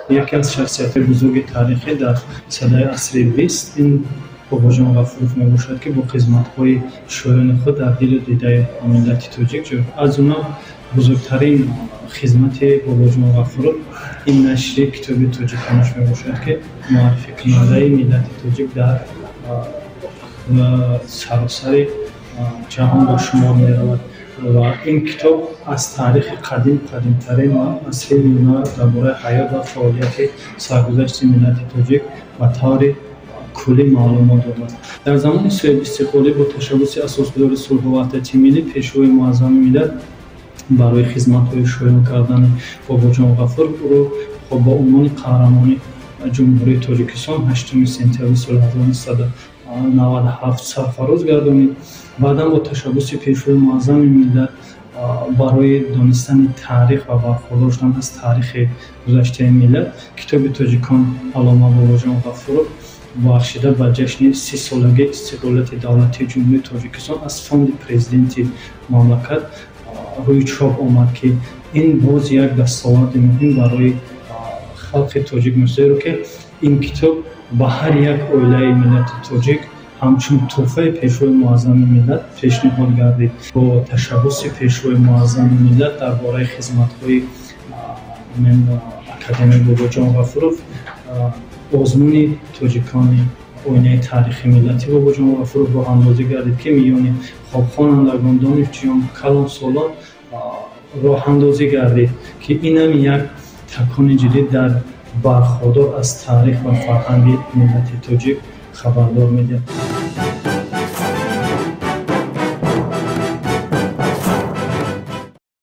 Яке аз шахсиятҳои бузурги таърихӣ дар садаи асри 20 ин Бобоҷон Ғафуров мебошад, ки бо хизматҳои шоёни худ дар дилу дидаи миллати тоҷик ҷой. Аз ҷумла бузургтарин хизмати Бобоҷон Ғафуров ин нашри китоби тоҷиконаш мебошад, ки муаррификунандаи миллати тоҷик дар саросари ҷаҳон ба шумор меравад. Ва ин китоб аз таърихи қадим, қадимтарин ва асри миёна дар бораи ҳаёт ва фаъолияти саргузашти миллати тоҷик ба таври куллӣ маълумот дорад. Дар замони соҳибистиқлолӣ бо ташаббуси асосгузори сулҳу ваҳдати миллӣ, Пешвои муаззами миллат, барои хизматҳои шоён кардани Бобоҷон Ғафуров ӯро бо унвони қаҳрамони Ҷумҳурии Тоҷикистон 8 сентябри соли 1997 сарфароз гардонид. Баъдан бо ташаббуси Пешвои муаззами миллат барои донистани таърих ва бархӯрдор шудан аз таърихи гузаштаи миллат китоби тоҷикон Аллома Бобоҷон Ғафуров бахшида ба ҷашни 30-солагии истиқлолияти давлатии Ҷумҳурии Тоҷикистон аз фонди президенти мамлакат рӯи чоп омад, ки ин боз як дастоварди муҳим барои халқи тоҷик, зеро ки ин китоб ба ҳар як оилаи миллати тоҷик ҳамчун тӯҳфаи Пешвои муаззами миллат пешниҳод гардид. Бо ташаббуси Пешвои муаззами миллат дар бораи хизматҳои академик Бобоҷон Ғафуров озмуни тоҷикони оинаи таърихи миллати Бобоҷон Ғафуров роҳандозӣ гардид, ки миёни хонандагон, донишҷӯён, калонсолон роҳандозӣ гардид, ки инам як такони ҷиддӣ дар бархӯрдор аз таърих ва фарҳанги миллати тоҷик хабардор медиҳад.